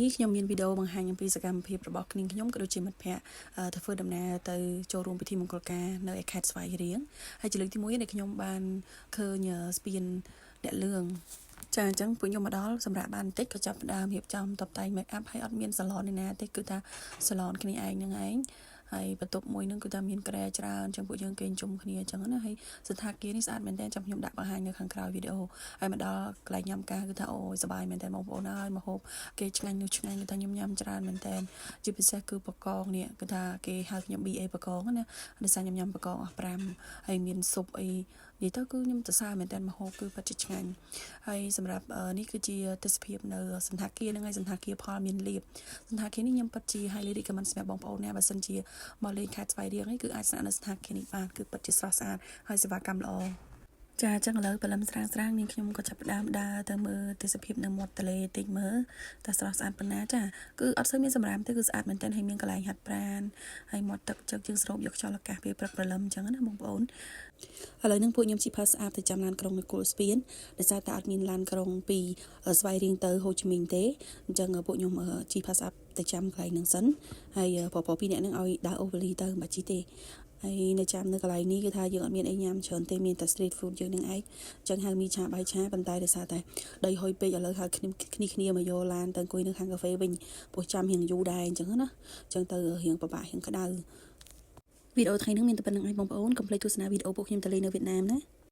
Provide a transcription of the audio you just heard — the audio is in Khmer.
នេះខ្ញុំមានវីដេអូបង្ហាញអំពីសកម្មភាពរបស់គ្នាខ្ញុំក៏ដូចជាមិត្តភ័ក្តិទៅធ្វើដំណើរទៅចូលរួមពិធីមង្គលការនៅឯខេត្តស្វាយរៀងហើយជាលើកទី1ដែលខ្ញុំបានឃើញស្ពានអ្នកលឿងចាអញ្ចឹងពួកខ្ញុំមកដល់សម្រាប់បានបន្តិចក៏ចាប់ផ្ដើមរៀបចំតុបតែង make up ហើយអត់មានសាឡនឯណាទេគឺថាសាឡនគ្នាឯងហ្នឹងឯងហើយបន្ទប់មួយហ្នឹងគឺថាមានគ្រែច្រើនអញ្ចឹងពួកយើងគេងជុំគ្នាអញ្ចឹងណាហើយសណ្ឋាគារនេះស្អាតមែនទែនចាំខ្ញុំដាក់បង្ហាញនៅខាងក្រោយវីដេអូហើយមកដល់កន្លែងញ៉ាំការគឺថាអូយសប្បាយមែនទែនបងប្អូនហើយមកហូបគេឆ្ងាញ់នោះឆ្ងាញ់គឺថាខ្ញុំញ៉ាំច្រើនមែនទែនជាពិសេសគឺបកងនេះគឺថាគេហៅខ្ញុំ BA បកងណាដោយសារខ្ញុំញ៉ាំបកងអស់5ហើយមានស៊ុបអីនិយាយទៅគឺខ្ញុំសរសើរមែនទែនមកហូបគឺពិតជាឆ្ងាញ់ហើយសម្រាប់នេះគឺជាទេសភាពនៅសណ្ឋាគារហ្នឹងហើយសណ្ឋាគារផលមានលៀបសណ្ឋាគារនេះខ្ញុំពិតជា highly recommend សម្រាប់បងប្អូនណាបើសិនជាមកលេងខេត្តស្វាយរៀងនេះគឺអាចស្នាក់នៅសណ្ឋាគារនេះបានគឺពិតជាស្រស់ស្អាតហើយសេវាកម្មល្អចាអញ្ចឹងឥឡូវព្រលឹមស្រាងស្រាងនាងខ្ញុំក៏ចាប់ផ្ដើមដើរទៅមើលទេសភាពនៅមាត់ទន្លេតិចមើលតើស្រស់ស្អាតប៉ុណ្ណាចាគឺអត់សូវមានសម្រាមទេគឺស្អាតមែនទែនហើយមានកន្លែងហាត់ប្រាណហើយមាត់ទឹកចឹកយើងស្រូបយកខ្យល់អាកាសពេលព្រឹកព្រលឹមអញ្ចឹងណាបងប្អូនឥឡូវហ្នឹងពួកខ្ញុំជិះផាស្អាតទៅចាំឡានក្រុងនៅគល់ស្ពានដោយសារតែអត់មានឡានក្រុងពីស្វាយរៀងទៅហូជីមីញទេអញ្ចឹងពួកខ្ញុំជិះផាស្អាតទៅចាំកន្លែងហ្នឹងសិនហើយប្រុសៗពីរនាក់ហ្នឹងឲ្យដើរអូសវលីទៅមិនបាច់ជិះទេហើយនៅចាំនៅកន្លែងនេះគឺថាយើងអត់មានអីញ៉ាំច្រើនទេមានតែ street food យើងនឹងឯងអញ្ចឹងហៅមីឆាបាយឆាប៉ុន្តែដោយសារតែដីហុយពេកឥឡូវហៅគ្នាគ្នាគ្នាមកយកឡានទៅអង្គុយនៅខាងកាហ្វេវិញព្រោះចាំរៀងយូរដែរអញ្ចឹងណាអញ្ចឹងទៅរៀងពិបាករៀងក្តៅវីដេអូថ្ងៃនេះមានតែប៉ុណ្្នឹងឯងបងប្អូនកុំភ្លេចទស្សនាវីដេអូពួកខ្ញុំទៅលេងនៅវៀតណាមណា។